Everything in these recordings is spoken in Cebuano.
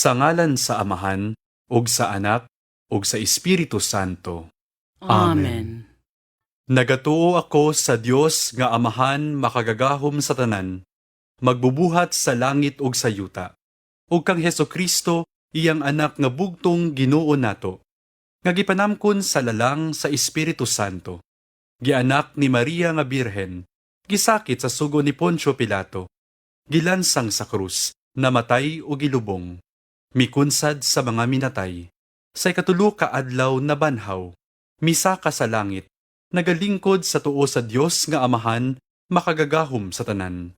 Sa ngalan sa Amahan, ug sa Anak, ug sa Espiritu Santo. Amen. Nagatuo ako sa Dios nga Amahan makagagahom sa tanan, magbubuhat sa langit ug sa yuta, ug kang Hesukristo, iyang Anak nga bugtong Ginoo nato, nga gipanamkon sa lalang sa Espiritu Santo, gianak ni Maria nga Birhen, gisakit sa sugo ni Poncio Pilato, gilansang sa krus, namatay ug gilubong, mikunsad sa mga minatay, sa ikatulo ka adlaw nabanhaw, misaka sa langit, nagalingkod sa tuo sa Dios nga Amahan makagagahom sa tanan.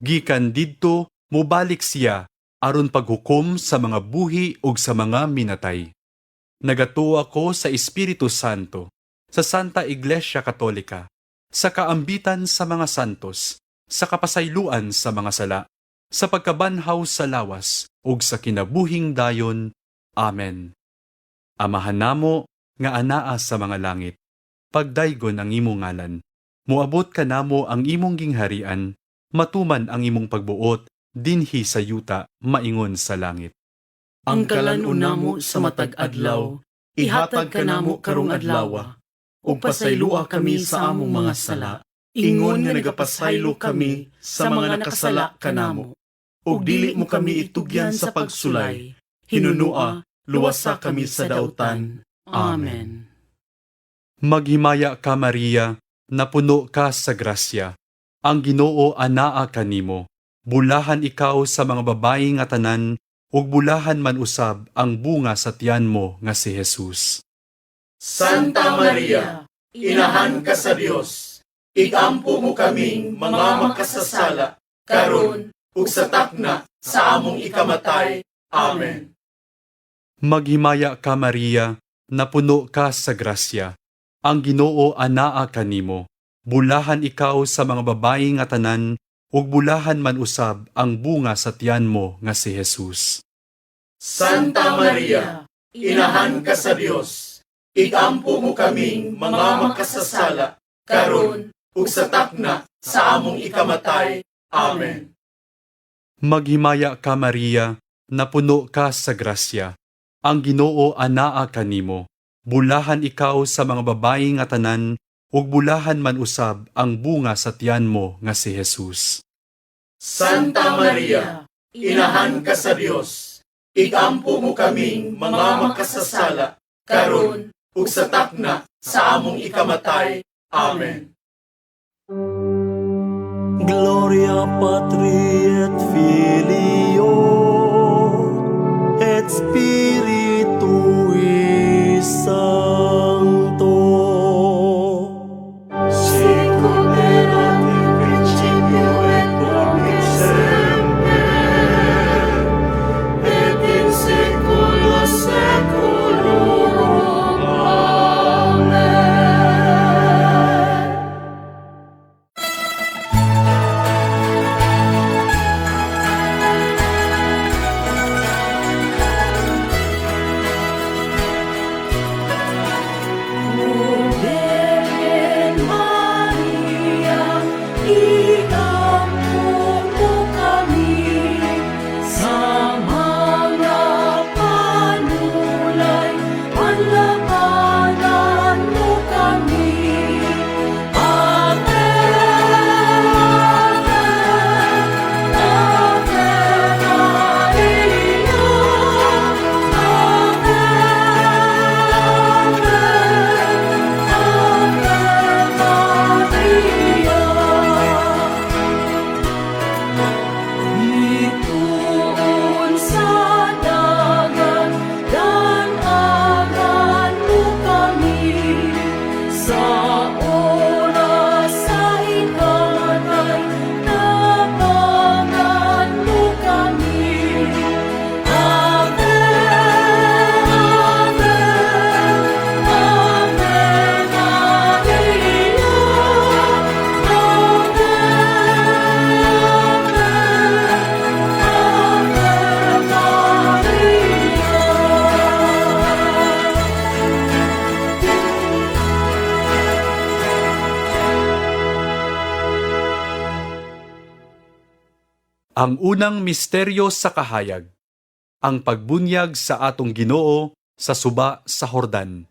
Gikan didto mobalik siya aron paghukom sa mga buhi ug sa mga minatay. Nagatuo ako sa Espiritu Santo, sa Santa Iglesia Katolika, sa kaambitan sa mga santos, sa kapasayloan sa mga sala, sa pagkabanhaw sa lawas ug sa kinabuhing dayon. Amen. Amahan namo nga anaa sa mga langit, pagdaygon ang imong ngalan. Moabot kanamo ang imong gingharian, matuman ang imong pagbuot dinhi sa yuta maingon sa langit. Ang kalan-on namo sa matag adlaw, ihatag kanamo karong adlawa, ug pasayloa kami sa among mga sala, ingon nga nagapasaylo kami sa mga nakasala kanamo. Ug dili mo kami itugyan sa pagsulay, hinunua, luwasa kami sa dautan. Amen. Maghimaya ka, Maria, napuno ka sa grasya. Ang Ginoo anaa kanimo. Bulahan ikaw sa mga babayi nga tanan, ug bulahan man usab ang bunga sa tiyan mo nga si Jesus. Santa Maria, Inahan ka sa Dios, igampo mo kaming mga makasasala, karon ug sa takna sa among ikamatay. Amen. Maghimaya ka, Maria, napuno ka sa grasya. Ang Ginoo anaa kanimo. Bulahan ikaw sa mga babayi nga tanan, ug bulahan man usab ang bunga sa tiyan mo nga si Jesus. Santa Maria, Inahan ka sa Dios, igampo mo kaming mga makasasala, karon ug sa takna sa among ikamatay. Amen. Maghimaya ka, Maria, napuno ka sa grasya. Ang Ginoo anaa kanimo. Bulahan ikaw sa mga babayi nga tanan, ug bulahan man usab ang bunga sa tiyan mo nga si Jesus. Santa Maria, Inahan ka sa Dios, igampo mo kaming mga makasasala, karon ug sa takna sa among ikamatay. Amen. Gloria Patri et Filio et Spiritui Sancto. Sicut erat in principio et nunc et semper et in saecula saeculorum. Amen. O Birhen Maria, iampo mo kami sa mga panulay, panlabanan mo kami. Ave, Ave, Ave Maria, Ave, Ave, Ave Maria. Bituon sa dagat, dan-agan mo kami sa oras sa ikamatay, tabangan mo kami. Ave, Ave, Ave Maria, Ave, Ave, Ave Maria. Ang unang misteryo sa kahayag. Ang pagbunyag sa atong Ginoo sa suba sa Hordan.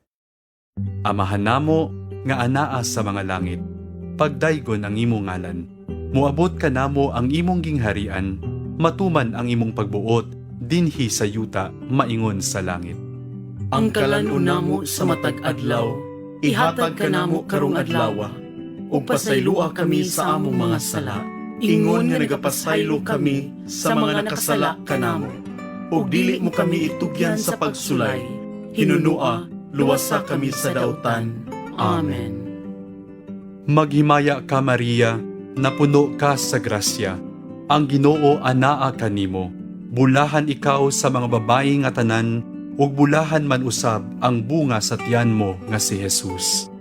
Amahan namo nga anaa sa mga langit. Pagdaygon ang imong ngalan. Moabot kanamo ang imong gingharian, matuman ang imong pagbuot dinhi sa yuta maingon sa langit. Ang kalan-on namo sa matag adlaw, ihatag kanamo karong adlawa, ug pasayloa kami sa among mga sala, ingon nga nagapasaylo kami sa mga nakasala kanamo. Ug dili mo kami itugyan sa pagsulay, hinunua, luwasa kami sa dautan. Amen. Maghimaya ka, Maria, napuno ka sa grasya. Ang Ginoo anaa kanimo. Bulahan ikaw sa mga babayi nga tanan, ug bulahan man usab ang bunga sa tiyan mo nga si Jesus.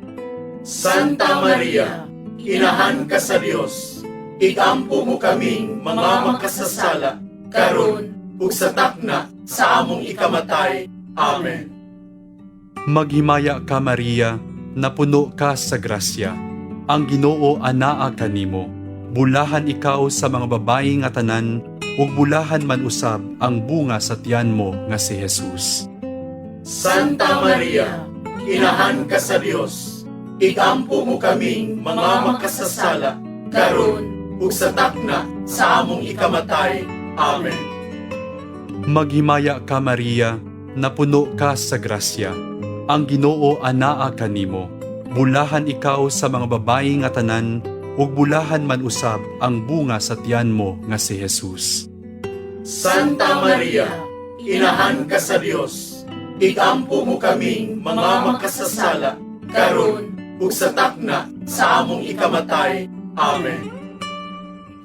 Santa Maria, Inahan ka sa Dios, igampo mo kaming mga makasasala, karon ug sa takna sa among ikamatay. Amen. Maghimaya ka, Maria, napuno ka sa grasya. Ang Ginoo anaa kanimo. Bulahan ikaw sa mga babayi nga tanan, ug bulahan man usab ang bunga sa tiyan mo nga si Jesus. Santa Maria, Inahan ka sa Dios, igampo mo kaming mga makasasala, karon ug sa takna sa among ikamatay. Amen. Maghimaya ka, Maria, napuno ka sa grasya. Ang Ginoo anaa kanimo. Bulahan ikaw sa mga babayi nga tanan, ug bulahan man usab ang bunga sa tiyan mo nga si Jesus. Santa Maria, Inahan ka sa Dios, igampo mo kaming mga makasasala, karon ug sa takna sa among ikamatay. Amen.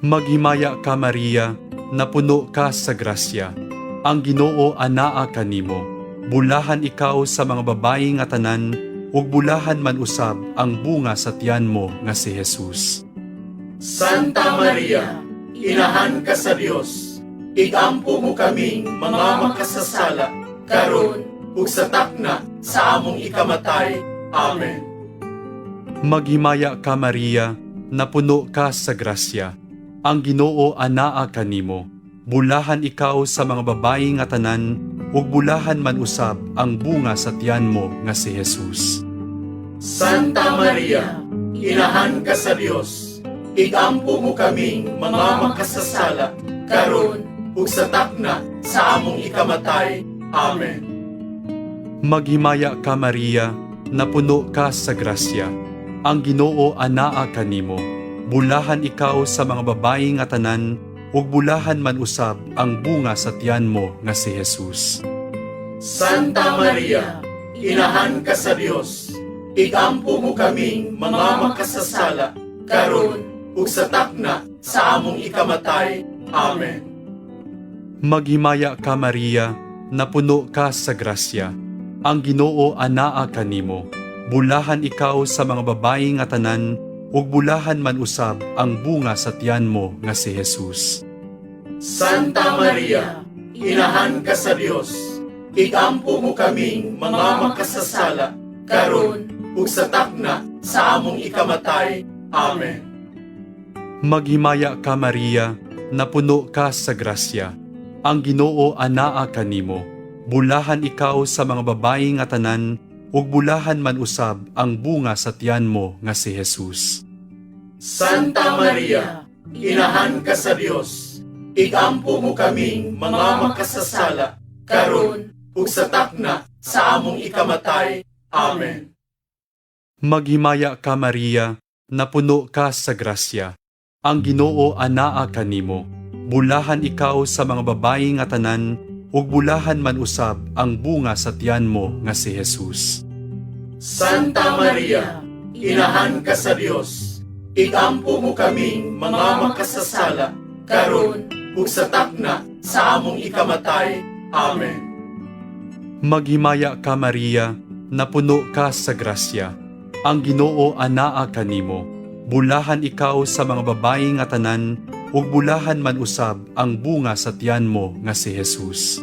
Maghimaya ka, Maria, napuno ka sa grasya. Ang Ginoo anaa kanimo. Bulahan ikaw sa mga babayi nga tanan, ug bulahan man usab ang bunga sa tiyan mo nga si Jesus. Santa Maria, Inahan ka sa Dios, igampo mo kaming mga makasasala, karon ug sa takna sa among ikamatay. Amen. Maghimaya ka, Maria, napuno ka sa grasya. Ang Ginoo anaa kanimo. Bulahan ikaw sa mga babayi nga tanan, ug bulahan man usab ang bunga sa tiyan mo nga si Jesus. Santa Maria, Inahan ka sa Dios, igampo mo kaming mga makasasala, karon ug sa takna sa among ikamatay. Amen. Maghimaya ka, Maria, napuno ka sa grasya. Ang Ginoo anaa kanimo. Bulahan ikaw sa mga babayi nga tanan, ug bulahan man usab ang bunga sa tiyan mo nga si Jesus. Santa Maria, Inahan ka sa Dios, igampo mo kaming mga makasasala, karon ug sa takna sa among ikamatay. Amen. Maghimaya ka, Maria, napuno ka sa grasya. Ang Ginoo anaa kanimo. Bulahan ikaw sa mga babayi nga tanan, ug bulahan man usab ang bunga sa tiyan mo nga si Jesus. Santa Maria, Inahan ka sa Dios, igampo mo kaming mga makasasala, karon ug sa takna sa among ikamatay. Amen. Maghimaya ka, Maria, napuno ka sa grasya. Ang Ginoo anaa kanimo. Bulahan ikaw sa mga babayi nga tanan, ug bulahan man usab ang bunga sa tiyan mo nga si Jesus. Santa Maria, Inahan ka sa Dios, igampo mo kaming mga makasasala, karon ug sa takna sa among ikamatay. Amen. Maghimaya ka, Maria, napuno ka sa grasya. Ang Ginoo anaa kanimo. Bulahan ikaw sa mga babayi nga tanan, ug bulahan man usab ang bunga sa tiyan mo nga si Jesus. Santa Maria, Inahan ka sa Dios, igampo mo kaming mga makasasala, karon ug sa takna sa among ikamatay. Amen. Maghimaya ka, Maria, napuno ka sa grasya. Ang Ginoo anaa kanimo. Bulahan ikaw sa mga babayi nga tanan, ug bulahan man usab ang bunga sa tiyan mo nga si Jesus.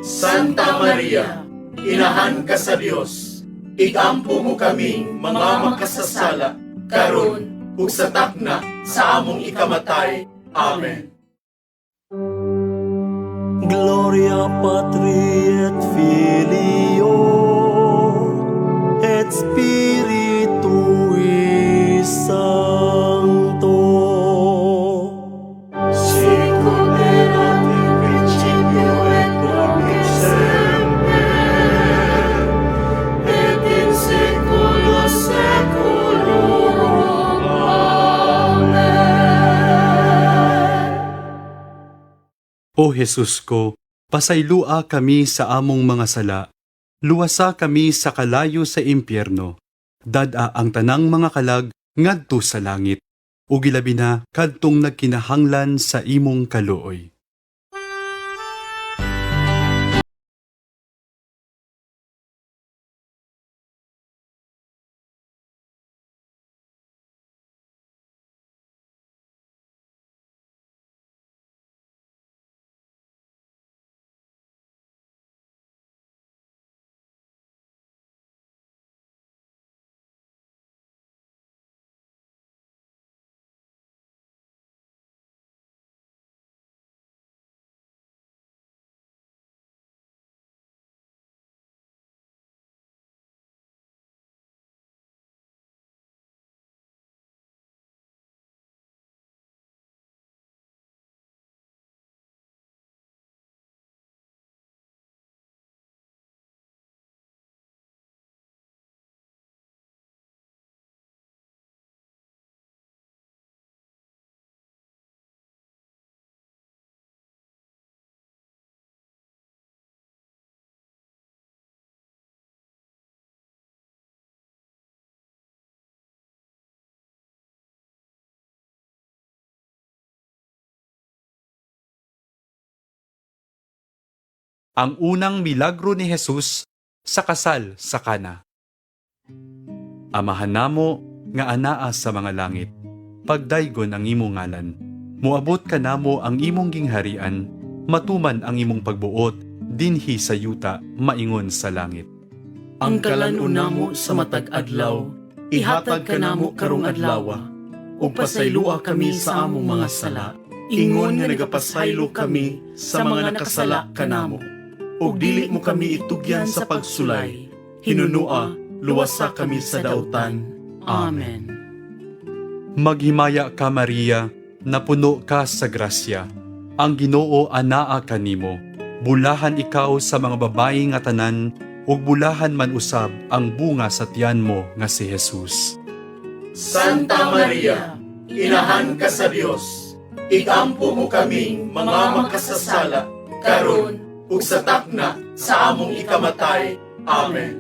Santa Maria, Inahan ka sa Dios, igampo mo kaming mga makasasala, karon ug sa takna sa among ikamatay. Amen. Gloria Gloria Patri et Filio et Spiritui Sancto. Sicut erat in principio et nunc et semper, et in saecula saeculorum. Amen. O Jesus ko, pasaylua kami sa among mga sala. Luwasa kami sa kalayo sa impyerno. Dad-a ang tanang mga kalag ngadto sa langit. Ug ilabi na kadtong nagkinahanglan sa imong kaluoy. Ang unang milagro ni Jesus sa kasal sa Kana. Amahan namo nga anaa sa mga langit. Pagdaygon ang imong ngalan. Moabot kanamo ang imong gingharian, matuman ang imong pagbuot dinhi sa yuta maingon sa langit. Ang kalan-on namo sa matag adlaw, ihatag kanamo karong adlawa, ug pasaylua kami sa among mga sala, ingon nga nagapasaylo kami sa mga nakasala kanamo. Ug dili mo kami itugyan sa pagsulay, hinunua, luwasa kami sa dautan. Amen. Maghimaya ka Maria, napuno ka sa grasya. Ang Ginoo anaa kanimo. Bulahan ikaw sa mga babayi nga tanan, ug bulahan man usab ang bunga sa tiyan mo nga si Jesus. Santa Maria, inahan ka sa Dios, igampo mo kaming mga makasasala, karon ug sa takna sa among ikamatay. Amen.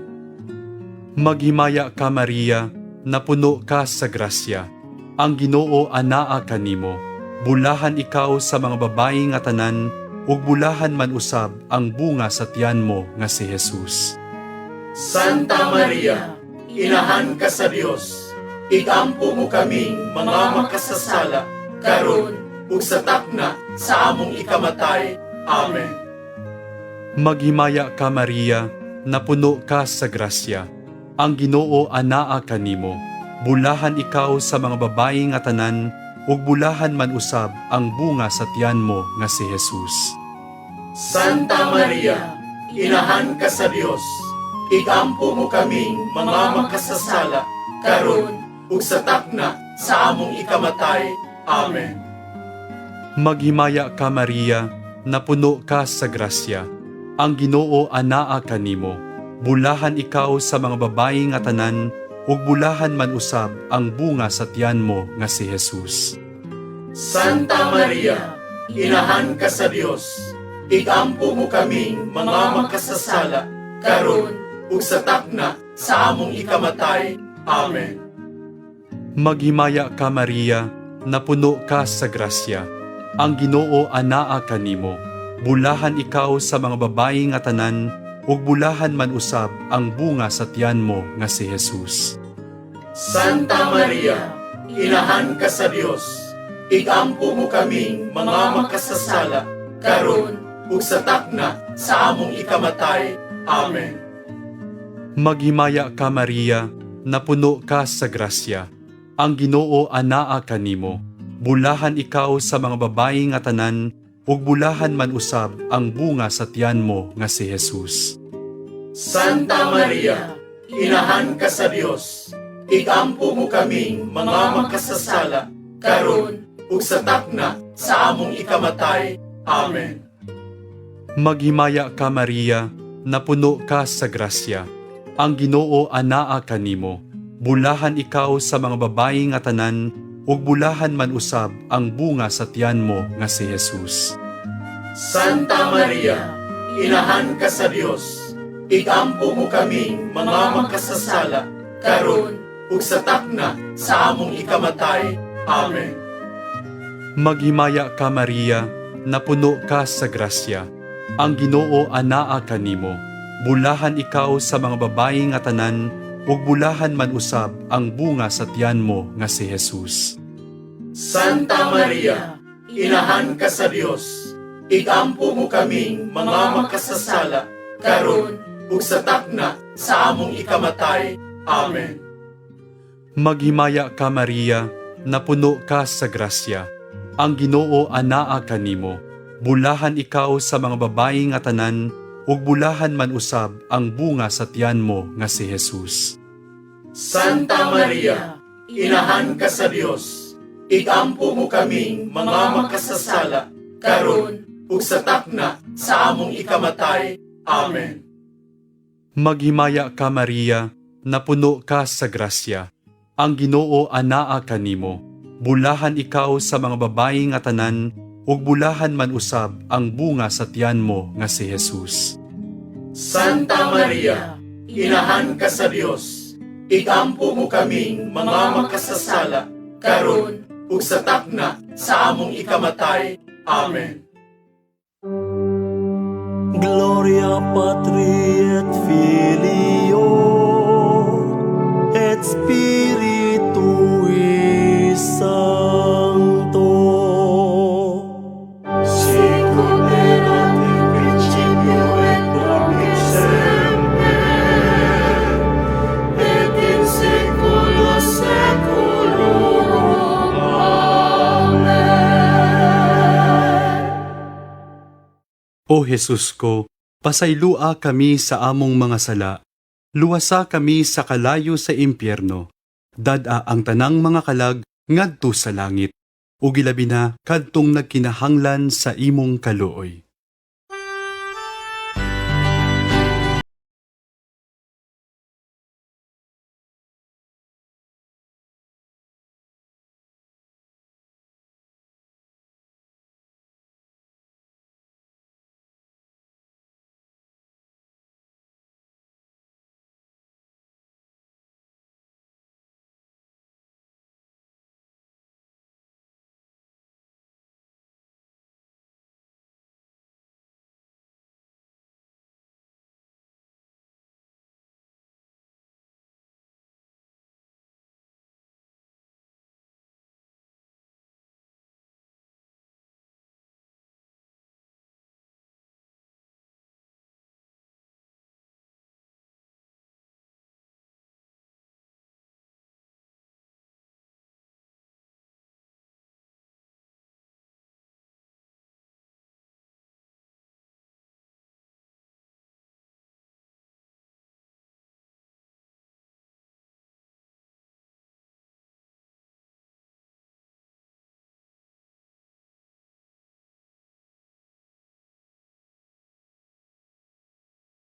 Maghimaya ka Maria, napuno ka sa grasya. Ang Ginoo anaa kanimo. Bulahan ikaw sa mga babayi nga tanan, ug bulahan man usab ang bunga sa tiyan mo nga si Jesus. Santa Maria, inahan ka sa Dios, igampo mo kaming mga makasasala, karon ug sa takna sa among ikamatay. Amen. Maghimaya ka Maria, napuno ka sa grasya. Ang Ginoo anaa kanimo. Bulahan ikaw sa mga babayi nga tanan, ug bulahan man usab ang bunga sa tiyan mo nga si Jesus. Santa Maria, inahan ka sa Dios, igampo mo kaming mga makasasala, karon ug sa takna sa among ikamatay. Amen. Maghimaya ka Maria, napuno ka sa grasya. Ang Ginoo anaa kanimo. Bulahan ikaw sa mga babayi nga tanan, ug bulahan man usab ang bunga sa tiyan mo nga si Jesus. Santa Maria, inahan ka sa Dios, igampo mo kaming mga makasasala, karon ug sa takna sa among ikamatay. Amen. Maghimaya ka Maria, napuno ka sa grasya. Ang Ginoo anaa kanimo. Bulahan ikaw sa mga babayi nga tanan, ug bulahan man usab ang bunga sa tiyan mo nga si Jesus. Santa Maria, inahan ka sa Dios, igampo mo kaming mga makasasala, karon ug sa takna sa among ikamatay. Amen. Maghimaya ka Maria, napuno ka sa grasya. Ang Ginoo anaa kanimo. Bulahan ikaw sa mga babayi nga tanan, ug bulahan man usab ang bunga sa tiyan mo nga si Jesus. Santa Maria, Inahan ka sa Dios, igampo mo kaming mga makasasala, karon ug sa takna sa among ikamatay. Amen. Maghimaya ka Maria, napuno ka sa grasya. Ang Ginoo anaa kanimo. Bulahan ikaw sa mga babayi nga tanan, ug bulahan man usab ang bunga sa tiyan mo nga si Jesus. Santa Maria, Inahan ka sa Dios, igampo mo kaming mga makasasala, karon ug sa takna sa among ikamatay. Amen. Maghimaya ka Maria, napuno ka sa grasya. Ang Ginoo anaa kanimo. Bulahan ikaw sa mga babayi nga tanan, ug bulahan man usab ang bunga sa tiyan mo nga si Jesus. Santa Maria, Inahan ka sa Dios, igampo mo kaming mga makasasala, karon ug sa takna sa among ikamatay. Amen. Maghimaya ka Maria, napuno ka sa grasya. Ang Ginoo anaa kanimo. Bulahan ikaw sa mga babayi nga tanan, ug bulahan man usab ang bunga sa tiyan mo nga si Jesus. Santa Maria, Inahan ka sa Dios, igampo mo kaming mga makasasala, karon ug sa takna sa among ikamatay. Amen. Maghimaya ka Maria, napuno ka sa grasya. Ang Ginoo anaa kanimo. Bulahan ikaw sa mga babayi nga tanan, ug bulahan man usab ang bunga sa tiyan mo nga si Jesus. Santa Maria, Inahan ka sa Dios, igampo mo kaming mga makasasala, karon ug sa takna sa among ikamatay. Amen. Gloria Patri et Filio et Spiritui Sancto. Sicut erat in principio et nunc et semper, et in saecula saeculorum. Amen. O Jesus ko, pasaylua kami sa among mga sala. Luwasa kami sa kalayo sa impyerno. Dad-a ang tanang mga kalag ngadto sa langit. Ug ilabi na kadtong nagkinahanglan sa imong kaluoy.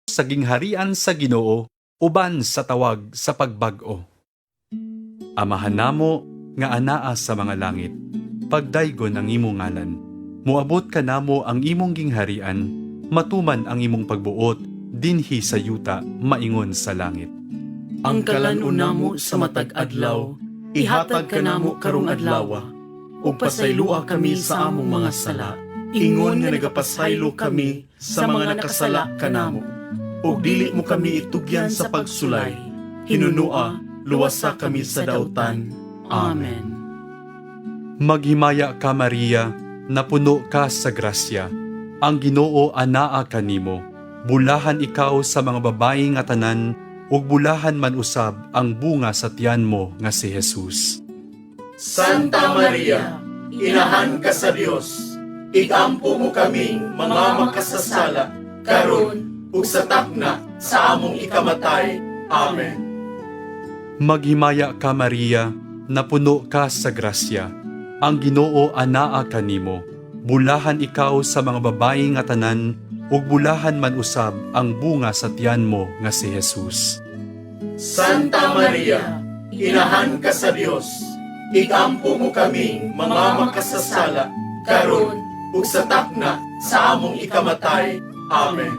Sa gingharian sa Ginoo uban sa tawag sa pagbag-o. Amahan namo nga anaa sa mga langit, pagdaygon ang imong ngalan. Moabot kanamo ang imong gingharian, matuman ang imong pagbuot dinhi sa yuta maingon sa langit. Ang kalan-on namo sa matag adlaw, ihatag kanamo karong adlaw, ug pasaylua kami sa among mga sala, Ingon nga nagapasaylo kami sa mga nakasala kanamo. Ug dili mo kami itugyan sa pagsulay. Hinunua, luwasa kami sa dautan. Amen. Maghimaya ka Maria, napuno ka sa grasya. Ang Ginoo anaa kanimo. Bulahan ikaw sa mga babayi nga tanan, ug bulahan man usab ang bunga sa tiyan mo nga si Jesus. Santa Maria, Inahan ka sa Dios, igampo mo kaming mga makasasala, karon ug sa takna sa among ikamatay. Amen. Maghimaya ka, Maria, napuno ka sa grasya. Ang Ginoo anaa kanimo. Bulahan ikaw sa mga babayi nga tanan, ug bulahan man usab ang bunga sa tiyan mo nga si Jesus. Santa Maria, Inahan ka sa Dios, igampo mo kaming mga makasasala, karon ug sa takna sa among ikamatay. Amen.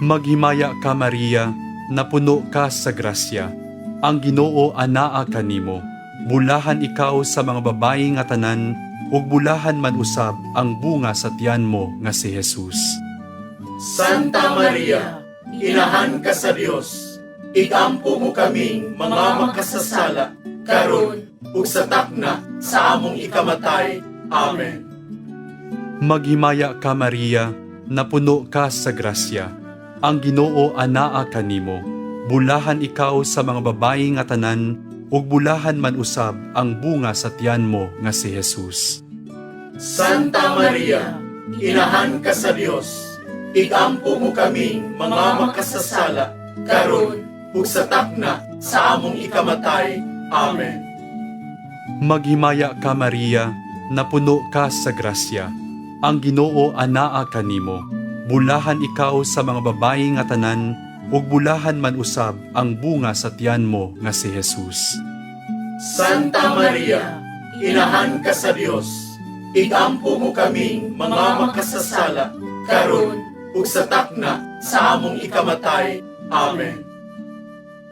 Maghimaya ka, Maria, napuno ka sa grasya. Ang Ginoo anaa kanimo. Bulahan ikaw sa mga babayi nga tanan, ug bulahan man usab ang bunga sa tiyan mo nga si Jesus. Santa Maria, Inahan ka sa Dios, igampo mo kaming mga makasasala, karon ug sa takna sa among ikamatay. Amen. Maghimaya ka, Maria, napuno ka sa grasya. Ang Ginoo anaa kanimo. Bulahan ikaw sa mga babayi nga tanan, ug bulahan man usab ang bunga sa tiyan mo nga si Jesus. Santa Maria, Inahan ka sa Dios, igampo mo kaming mga makasasala, karon ug sa takna sa among ikamatay. Amen. Maghimaya ka, Maria, napuno ka sa grasya. Ang Ginoo anaa kanimo. Bulahan ikaw sa mga babayi nga tanan, ug bulahan man usab ang bunga sa tiyan mo nga si Jesus. Santa Maria, Inahan ka sa Dios, igampo mo kaming mga makasasala, karon ug sa takna sa among ikamatay. Amen.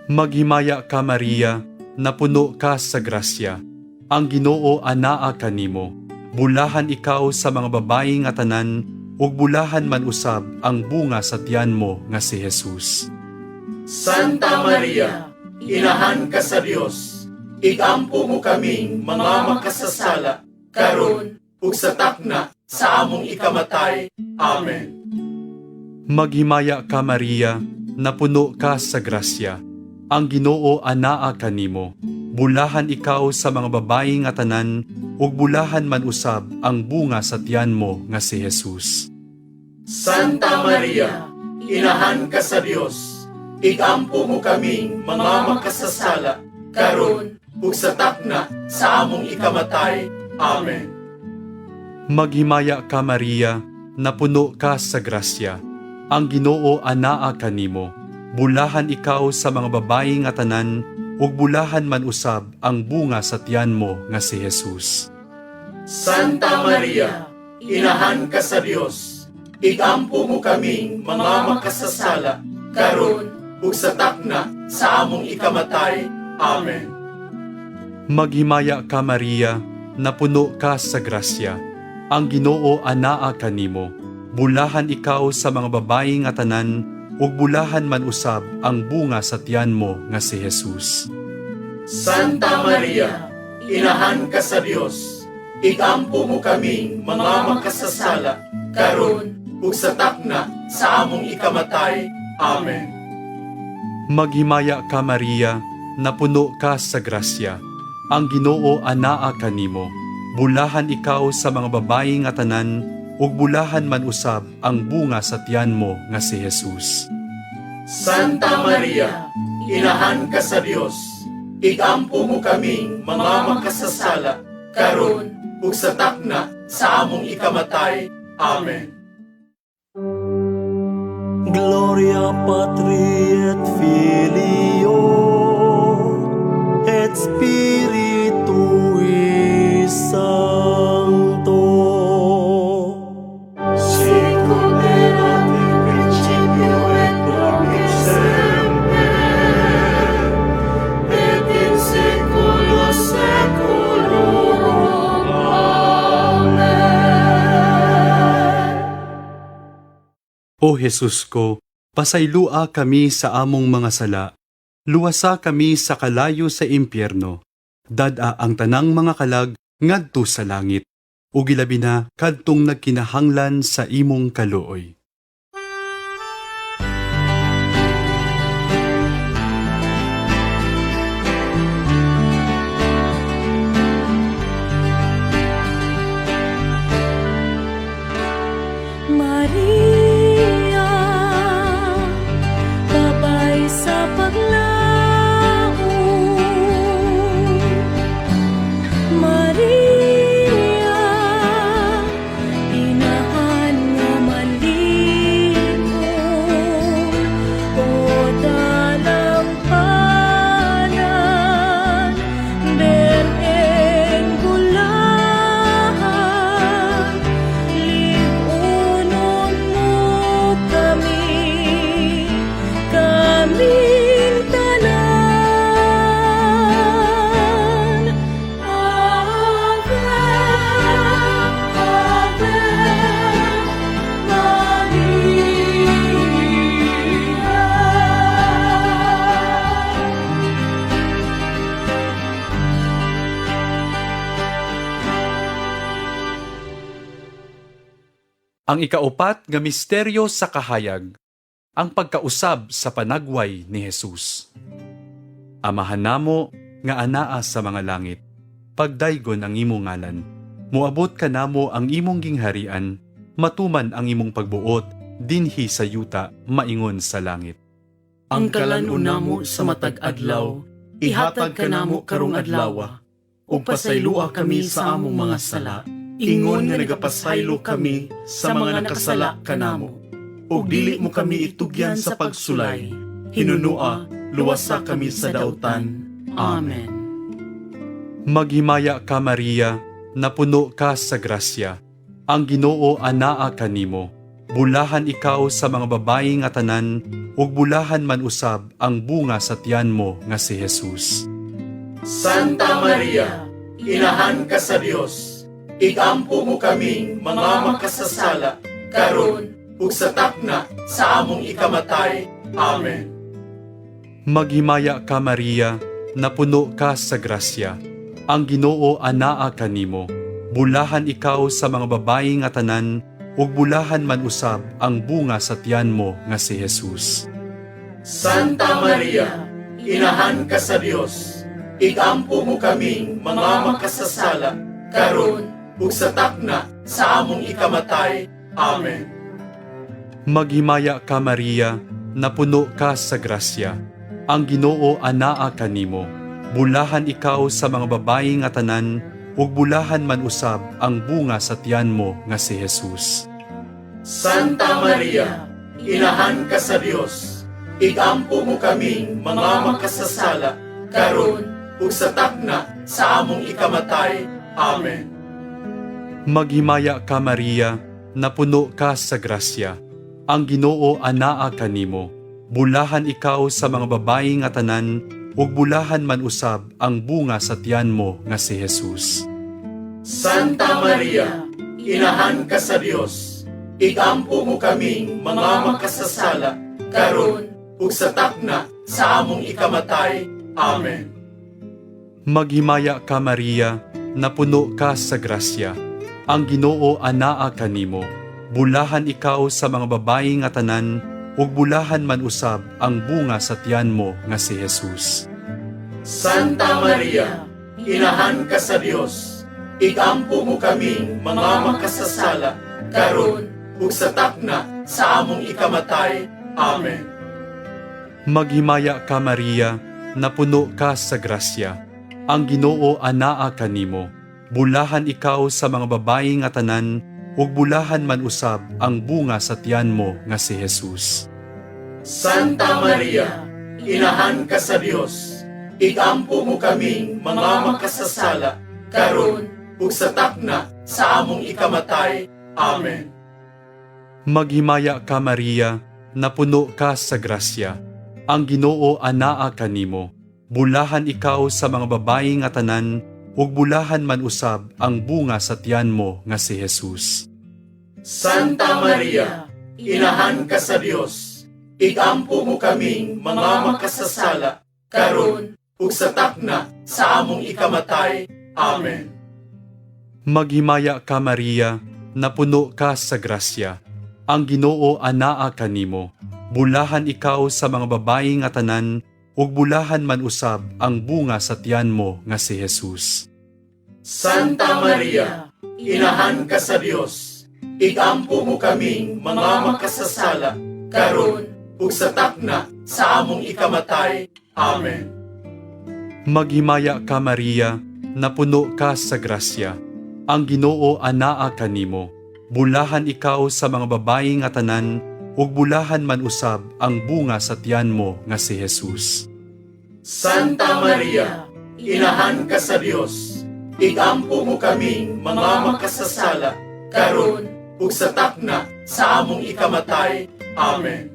Maghimaya ka, Maria, napuno ka sa grasya. Ang Ginoo anaa kanimo. Bulahan ikaw sa mga babayi nga tanan, ug bulahan man usab ang bunga sa tiyan mo nga si Jesus. Santa Maria, Inahan ka sa Dios, igampo mo kaming mga makasasala, karon ug sa takna sa among ikamatay. Amen. Maghimaya ka, Maria, napuno ka sa grasya. Ang Ginoo anaa kanimo. Bulahan ikaw sa mga babayi nga tanan, ug bulahan man usab ang bunga sa tiyan mo nga si Jesus. Santa Maria, Inahan ka sa Dios, igampo mo kaming mga makasasala, karon ug sa takna sa among ikamatay. Amen. Maghimaya ka, Maria, napuno ka sa grasya. Ang Ginoo anaa kanimo. Bulahan ikaw sa mga babayi nga tanan, ug bulahan man usab ang bunga sa tiyan mo nga si Jesus. Santa Maria, Inahan ka sa Dios, igampo mo kaming mga makasasala, karon ug sa takna sa among ikamatay. Amen. Maghimaya ka, Maria, napuno ka sa grasya. Ang Ginoo anaa kanimo. Bulahan ikaw sa mga babayi nga tanan, ug bulahan man usab ang bunga sa tiyan mo nga si Jesus. Santa Maria, Inahan ka sa Dios, igampo mo kaming mga makasasala, karon ug sa takna sa among ikamatay. Amen. Maghimaya ka, Maria, napuno ka sa grasya. Ang Ginoo anaa kanimo. Bulahan ikaw sa mga babayi nga tanan, ug bulahan man usab ang bunga sa tiyan mo nga si Jesus. Santa Maria, Inahan ka sa Dios, igampo mo kaming mga makasasala, karon ug sa takna sa among ikamatay. Amen. Gloria Patri et Filio et Spiritui Sancto. Sicut erat in principio et nunc et semper, et in saeculo saeculorum. Amen. O Jesus ko, pasaylua kami sa among mga sala. Luwasa kami sa kalayo sa impyerno. Dad-a ang tanang mga kalag ngadto sa langit. Ug ilabi na kadtong nagkinahanglan sa imong kaluoy. Ang ikaupat nga misteryo sa kahayag, ang pagkausab sa panagway ni Jesus. Amahan namo nga anaa sa mga langit, pagdaygon ang imong ngalan. Moabot kanamo ang imong gingharian, matuman ang imong pagbuot dinhi sa yuta maingon sa langit. Ang kalan-on namo sa matag adlaw, ihatag kanamo karong adlawa, ug pasaylua kami sa among mga sala, Ingon nga nagapasaylo kami sa mga nakasala kanamo. Ug dili mo kami itugyan sa pagsulay. Hinunua, luwasa kami sa dautan. Amen. Maghimaya ka, Maria, napuno ka sa grasya. Ang Ginoo anaa kanimo. Bulahan ikaw sa mga babayi nga tanan, ug bulahan man usab ang bunga sa tiyan mo nga si Jesus. Santa Maria, Inahan ka sa Dios, igampo mo kaming mga makasasala, karon ug sa takna sa among ikamatay. Amen. Maghimaya ka, Maria, napuno ka sa grasya. Ang Ginoo anaa kanimo. Bulahan ikaw sa mga babayi nga tanan, ug bulahan man usab ang bunga sa tiyan mo nga si Jesus. Santa Maria, Inahan ka sa Dios, igampo mo kaming mga makasasala, karon ug sa takna sa among ikamatay. Amen. Maghimaya ka, Maria, napuno ka sa grasya. Ang Ginoo anaa kanimo. Bulahan ikaw sa mga babayi nga tanan, ug bulahan man usab ang bunga sa tiyan mo nga si Jesus. Santa Maria, Inahan ka sa Dios, igampo mo kaming mga makasasala, karon ug sa takna sa among ikamatay. Amen. Maghimaya ka, Maria, napuno ka sa grasya. Ang Ginoo anaa kanimo. Bulahan ikaw sa mga babayi nga tanan, ug bulahan man usab ang bunga sa tiyan mo nga si Jesus. Santa Maria, Inahan ka sa Dios, igampo mo kaming mga makasasala, karon ug sa takna sa among ikamatay. Amen. Maghimaya ka, Maria, napuno ka sa grasya. Ang Ginoo anaa kanimo. Bulahan ikaw sa mga babayi nga tanan, ug bulahan man usab ang bunga sa tiyan mo nga si Jesus. Santa Maria, Inahan ka sa Dios, igampo mo kaming mga makasasala, karon ug sa takna sa among ikamatay. Amen. Maghimaya ka, Maria, napuno ka sa grasya. Ang Ginoo anaa kanimo. Bulahan ikaw sa mga babayi nga tanan, ug bulahan man usab ang bunga sa tiyan mo nga si Jesus. Santa Maria, Inahan ka sa Dios, igampo mo kaming mga makasasala, karon ug sa takna sa among ikamatay. Amen. Maghimaya ka, Maria, napuno ka sa grasya. Ang Ginoo anaa kanimo. Bulahan ikaw sa mga babayi nga tanan, ug bulahan man usab ang bunga sa tiyan mo nga si Jesus. Santa Maria, Inahan ka sa Dios, igampo mo kaming mga makasasala, karon ug sa takna sa among ikamatay. Amen. Maghimaya ka, Maria, napuno ka sa grasya. Ang Ginoo anaa kanimo. Bulahan ikaw sa mga babayi nga tanan, ug bulahan man usab ang bunga sa tiyan mo nga si Jesus. Santa Maria, Inahan ka sa Dios, igampo mo kaming mga makasasala, karon ug sa takna sa among ikamatay. Amen. Maghimaya ka, Maria, napuno ka sa grasya. Ang Ginoo anaa kanimo. Bulahan ikaw sa mga babayi nga tanan, ug bulahan man usab ang bunga sa tiyan mo nga si Jesus. Santa Maria, Inahan ka sa Dios, igampo mo kaming mga makasasala, karon ug sa takna sa among ikamatay. Amen.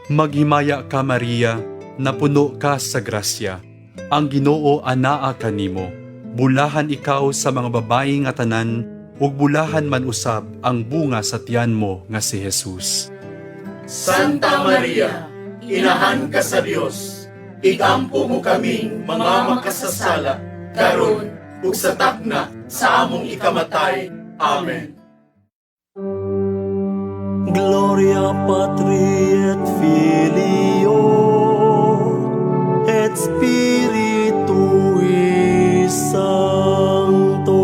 Maghimaya ka, Maria, napuno ka sa grasya. Ang Ginoo anaa kanimo. Bulahan ikaw sa mga babayi nga tanan, ug bulahan man usab ang bunga sa tiyan mo nga si Jesus. Santa Maria, Inahan ka sa Dios, igampo mo kaming mga makasasala, karon ug sa takna sa among ikamatay. Amen. Gloria Patri et Filio et Spiritui Sancto.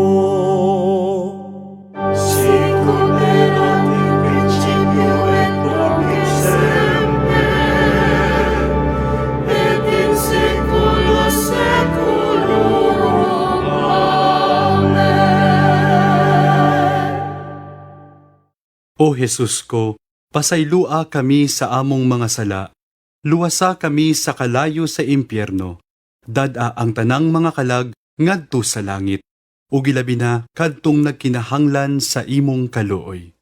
Sicut erat in principio et nunc et semper, et in saecula saeculorum. Amen. O Jesus ko, pasaylua kami sa among mga sala. Luwasa kami sa kalayo sa impyerno. Dad-a ang tanang mga kalag ngadto sa langit. Ug ilabi na kadtong nagkinahanglan sa imong kaluoy.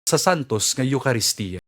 Sa Santos nga Eukaristiya.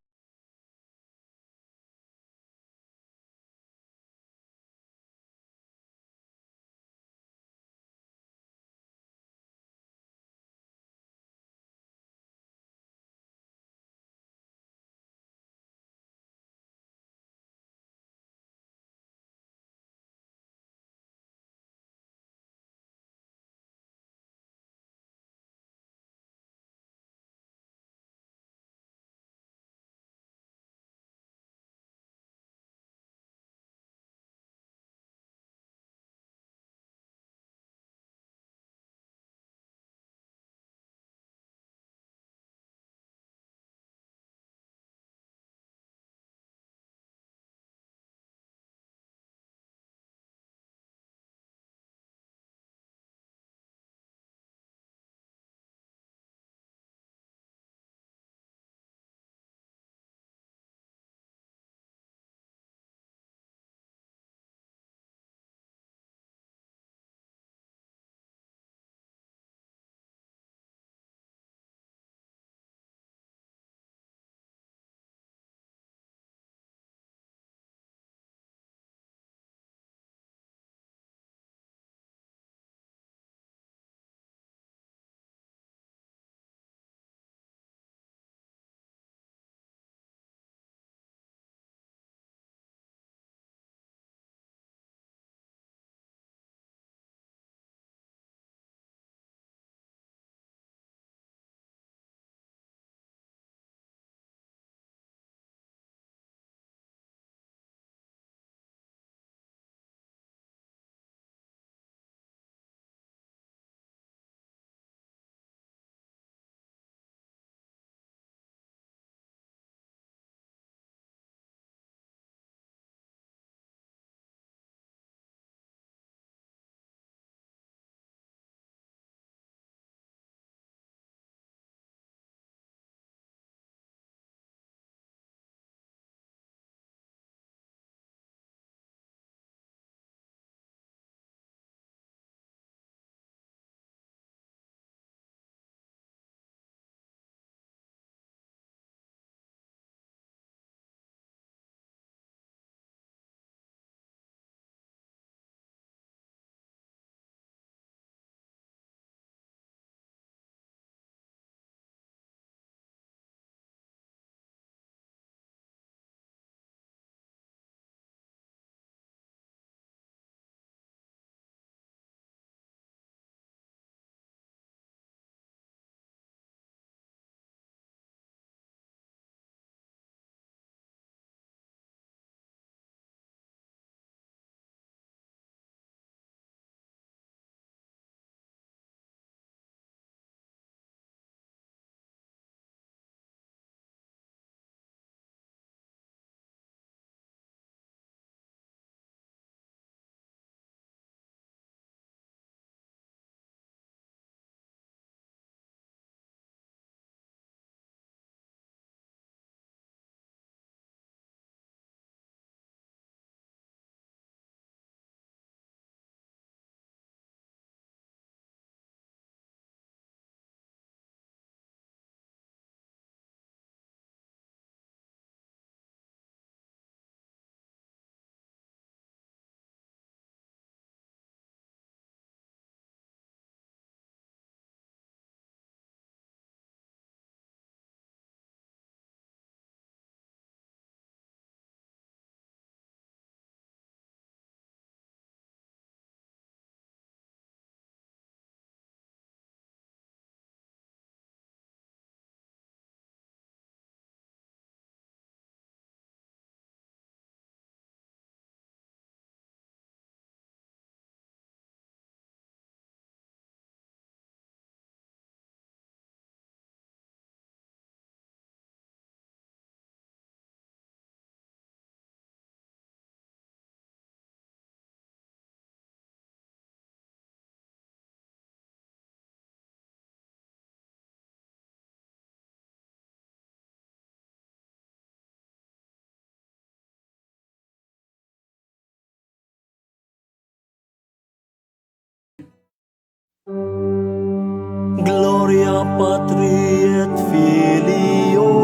Gloria Patri et Filio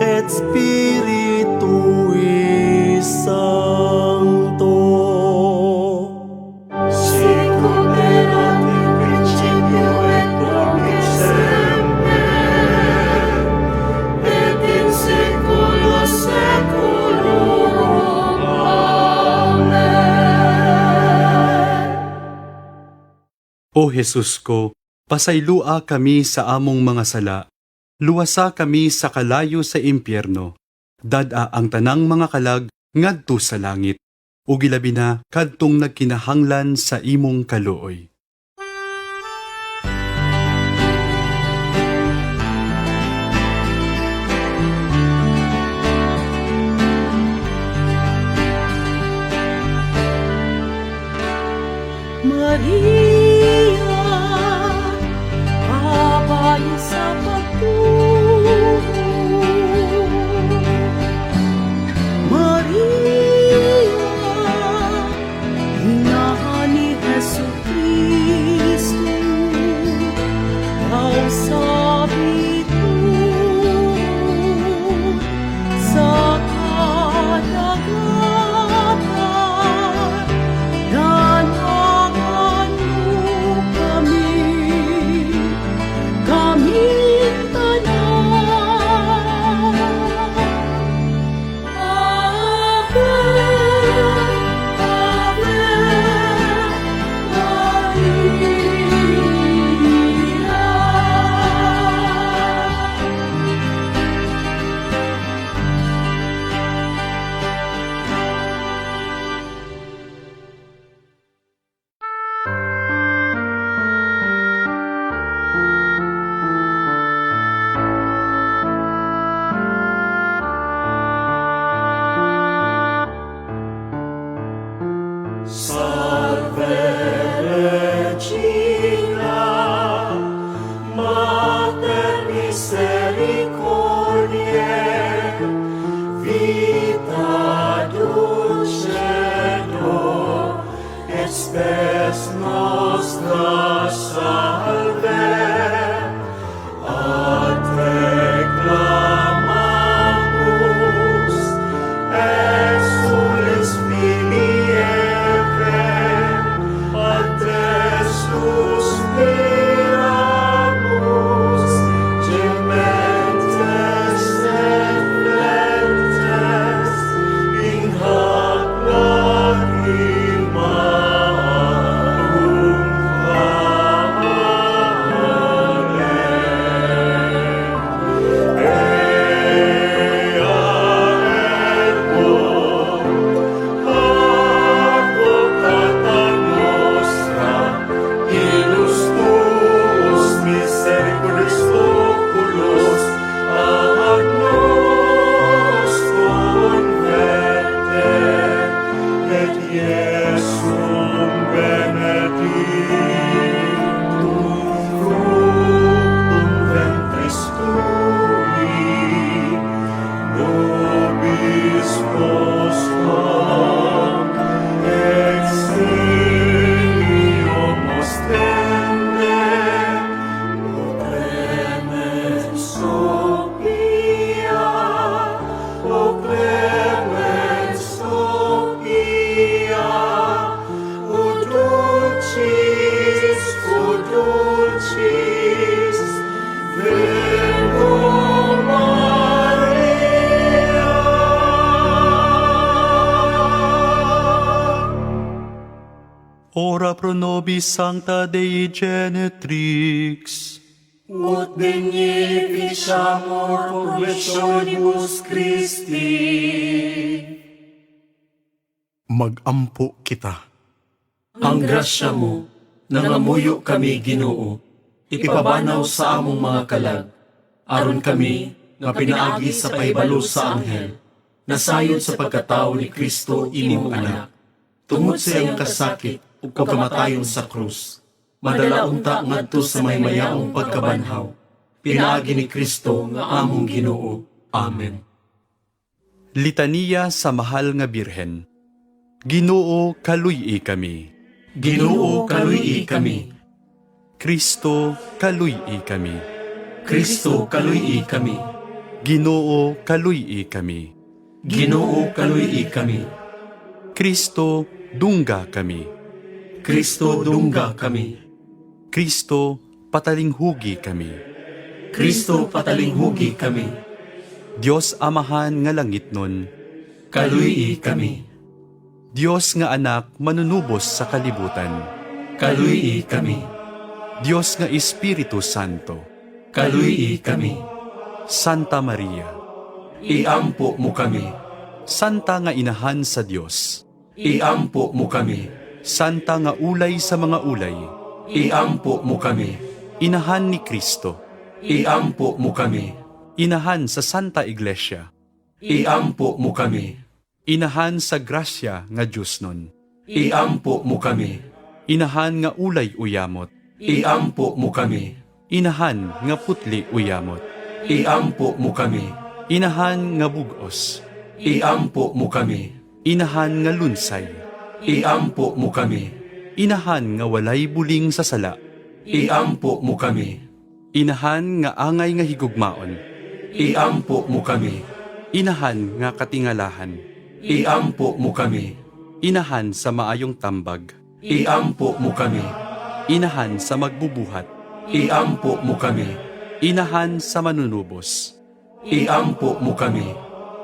et Spiritui Sancto. Sicut erat in principio et nunc et semper, et in saecula saeculorum. Amen. O Jesus ko, pasaylua kami sa among mga sala. Luwasa kami sa kalayo sa impyerno. Dad-a ang tanang mga kalag ngadto sa langit. Ug ilabi na kadtong nagkinahanglan sa imong kaluoy. Maria, kabayo sa pagtuo. Maria, ina ni Jesu Cristo, ikaw sa bituon, sa kadagatan, Danagan mo kami, kaming tanan. Ave, Ave, Maria. Salve Regina, Mater misericordiae, vita dulcedo, et spes nostra salve. A te clamamus, exules filii Evae, a te suspiramus, gementes et flentes, in hac lacrimarum vale. Ea ergo, advocata nostra, ilus tuus misericordis oculos ad nos converte, et Iesum benedictum fructum ventris tui, nobis post hoc exilium ostende, O clemens o pia, O clemens o pia, O dulcis, O dulcis, Virgo Maria. Ora pro nobis sancta Dei genetrix. Ut dignificamur promissionibus Christi. Magampo kita. Ang grasya mo, nangamuyo kami Ginoo, ipabanaw sa among mga kalag, aron kami nga pinaagi sa pahibalo sa anghel, nasayod sa pagkatao ni Kristo imong anak, tungod sa iyang kasakit ug kamatayon sa krus, madala unta ngadto sa maymayaong pagkabanhaw, pinaagi ni Kristo nga among Ginoo. Amen. Litaniya sa Mahal nga Birhen. Ginoo, kaluy-i kami. Ginoo, kaluy-i kami. Kristo, kaluy-i kami. Kristo, kaluy-i kami. Ginoo, kaluy-i kami. Ginoo, kaluy-i kami. Kristo, dungga kami. Kristo, dungga kami. Kristo, patalinghugi kami. Kristo, patalinghugi kami. Dios Amahan nga langitnon, Kaluy-i kami. Dios nga anak manunubos sa kalibutan, Kaluy-i kami. Dios nga Espiritu Santo, Kaluy-i kami. Santa Maria, Iampo mo kami. Santa nga inahan sa Dios, Iampo mo kami. Santa nga ulay sa mga ulay, Iampo mo kami. Inahan ni Kristo, Iampo mo kami. Inahan sa Santa Iglesia, Iampo mo kami. Inahan sa grasya nga Dios nun, Iampo mo kami. Inahan nga ulay uyamot, Iampo mo kami. Inahan nga putli uyamot, Iampo mo kami. Inahan nga bugos, Iampo mo kami. Inahan nga lunsay, Iampo mo kami. Inahan nga walay buling sa sala, Iampo mo kami. Inahan nga angay nga higugmaon, Iampo mo kami. Inahan nga katingalahan, Iampo mo kami. Inahan sa maayong tambag, Iampo mo kami. Inahan sa magbubuhat, Iampo mo kami. Inahan sa manunubos, Iampo mo kami.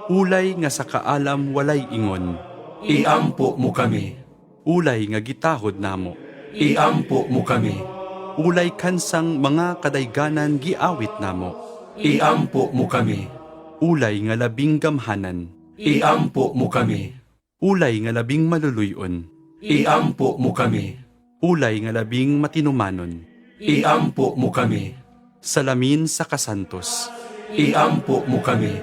Ulay nga sa kaalam walay ingon, Iampo mo kami. Ulay nga gitahod namo, Iampo mo kami. Ulay kansang mga kadayganan giawit namo, Iampo mo kami. Ulay nga labing gamhanan, Iampo mo kami. Ulay nga labing maluluyon, Iampo mo kami. Ulay nga labing matinumanon, Iampo mo kami. Salamin sa kasantos, Iampo mo kami.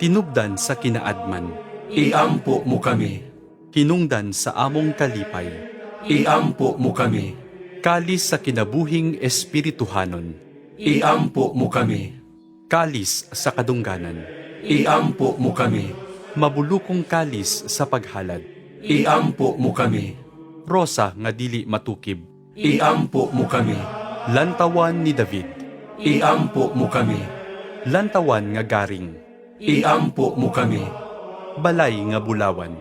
Tinubdan sa kinaadman, Iampo mo kami. Hinungdan sa among kalipay, Iampo mo kami. Kalis sa kinabuhing espirituhanon, Iampo mo kami. Kalis sa kadungganan, Iampo mo kami. Mabulukong kalis sa paghalad, Iampo mo kami. Rosa nga dili matukib, Iampo mo kami. Lantawan ni David, Iampo mo kami. Lantawan nga garing, Iampo mo kami. Balay nga bulawan,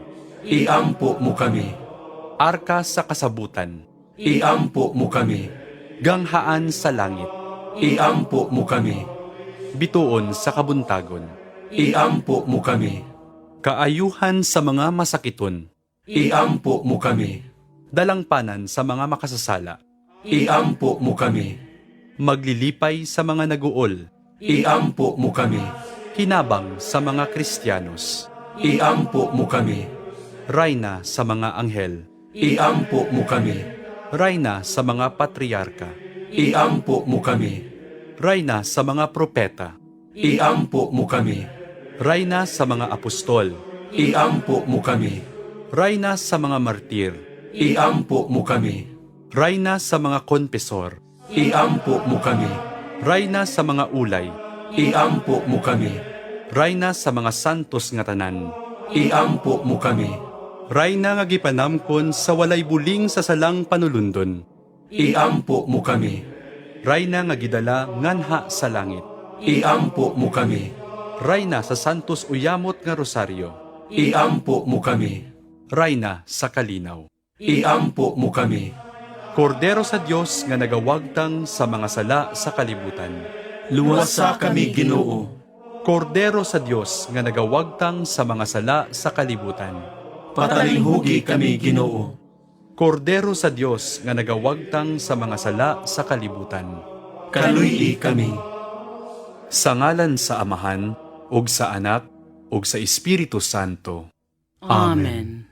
Iampo mo kami. Arka sa kasabutan, Iampo mo kami. Ganghaan sa langit, Iampo mo kami. Bituon sa kabuntagon, Iampo mo kami. Kaayuhan sa mga masakiton, Iampo mo kami. Dalangpanan sa mga makasasala, Iampo mo kami. Maglilipay sa mga naguol, Iampo mo kami. Hinabang sa mga Kristiyanos, Iampo mo kami. Rayna sa mga anghel, Iampo mo kami. Rayna sa mga patriarka, Iampo mo kami. Rayna sa mga propeta, Iampo mo kami. Rayna sa mga apostol, Iampo mo kami. Rayna sa mga martir, Iampo mo kami. Rayna sa mga konfesor, Iampo mo kami. Rayna sa mga ulay, Iampo mo kami. Rayna sa mga santos nga tanan, Iampo mo kami. Rayna nga gipanamkon sa walay buling sa salang panulundon, Iampo mo kami. Rayna nga gidala nganha sa langit, Iampo mo kami. Rayna sa santos uyamot nga rosaryo, Iampo mo kami. Rayna sa kalinaw. Iampo mo kami. Kordero sa Dios nga nagawagtang sa mga sala sa kalibutan. Luwasa kami, Ginoo. Kordero sa Dios nga nagawagtang sa mga sala sa kalibutan. Patalinghugi kami, Ginoo. Kordero sa Dios nga nagawagtang sa mga sala sa kalibutan. Kaluy-i kami. Sa ngalan sa Amahan ug sa Anak ug sa Espiritu Santo. Amen.